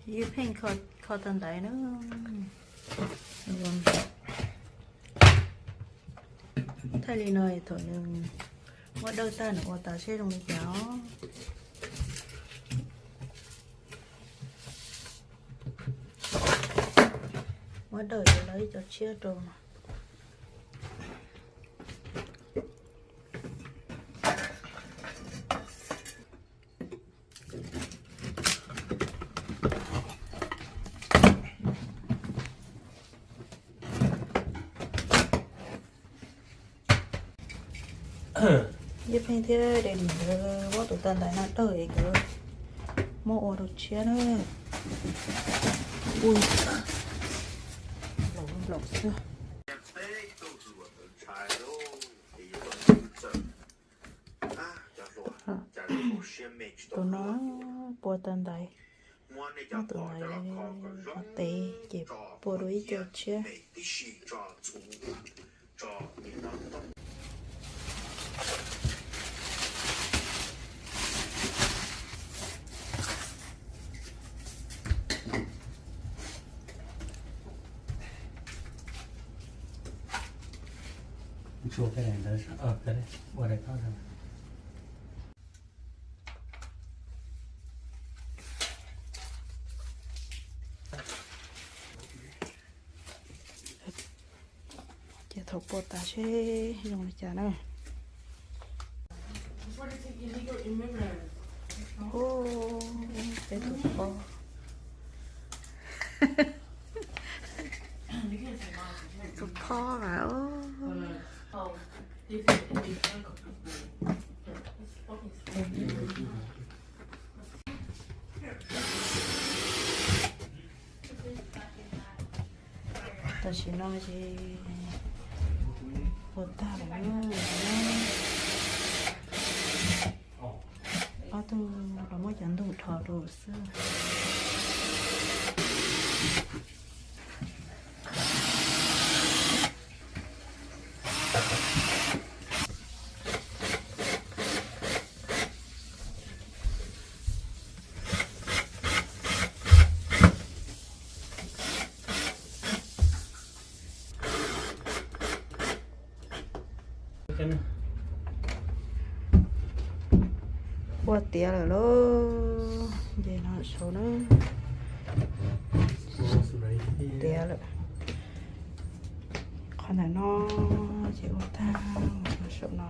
Ib pheej kho tau ntaiv na. Thaij li no thaum nws muab dawj tag nws ua tas seb zoo li cas. Muab dawj ces lawv ib co tshiab rau. Ib pheej thiab de dim ntawd muab tus tag ntaiv no dawj es nkawd muab ua rau tshiab na. Ui, nplaum xwb. Tus no pua tag ntaiv, muab tus ntaiv tev ces pua dua ib co tshiab. Ces thaum pua tas seb zoo li cas na. Peb tus phob, tus phob as. Tam sim no ces ua tag lawm. Ob tug los muab cov ntug dhos rau xwb. Ua tiav lawm lauj, ces no saum na. Tiav lawm. Qhov ntawm no ces ua tag, saum no.